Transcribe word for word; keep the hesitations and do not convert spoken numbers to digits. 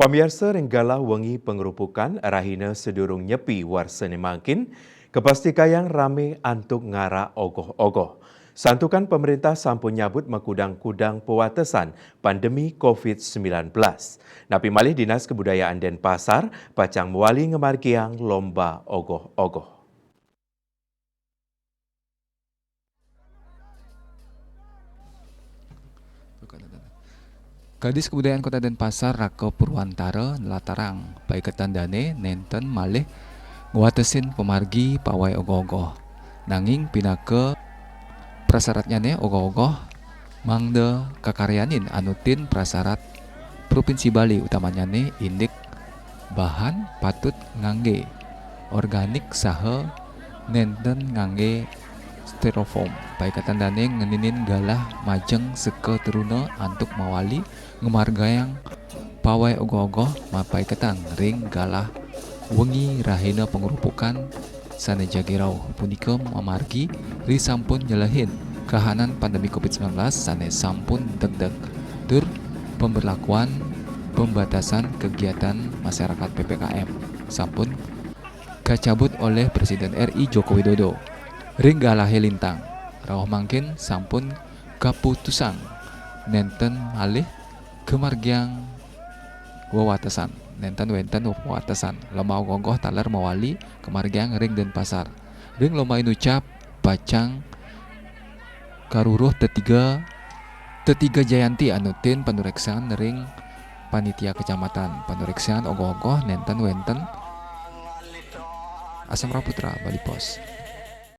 Pamiarsa, ring galah wengi pangrupukan rahina sadurung nyepi warsane mangkin, kapastikayang rame antuk ngara ogoh-ogoh. Santukan pamrentah sampun nyabut makudang-kudang pawatesan pandemi covid sembilan belas. Napi malih Dinas Kabudayaan Denpasar pacang mawali ngamargiang lomba ogoh-ogoh. Kadis Kebudayaan Kota Denpasar Raka Purwantara nlatarang paiketan dane nenten malih ngwatesin pamargi pawai ogoh-ogoh. Nanging pinaka prasaratnyane ogoh-ogoh mangda kakaryanin anutin prasarat Provinsi Bali, utamanyane indik bahan patut ngangge organik saha nenten ngangge styrofoam. Paiketan dane ngeninin galah majeng seka truna antuk mawali ngamargiang pawai ogoh-ogoh mapaiketan ring galah wengi rahina pangrupukan sane jagi rauh. Punika mamargi risampun nyelehin kahanan pandemi covid sembilan belas sane sampun degdeg, tur pemberlakuan pembatasan kegiatan masyarakat P P K M sampun kacabut olih Presiden R I Joko Widodo. Ring galahe lintang, rauh mangkin sampun kaputusang nenten malih kamargiang wewatesan, nenten wenten wewatesan. Lomba ogoh-ogoh taler mawali kamargiang ring Denpasar. Ring lomba inucap pacang karuruh tetiga, tetiga Jayanti anutin panureksan ring panitia kecamatan. Panureksan ogoh-ogoh nenten wenten. Asam Raputra, Bali Post.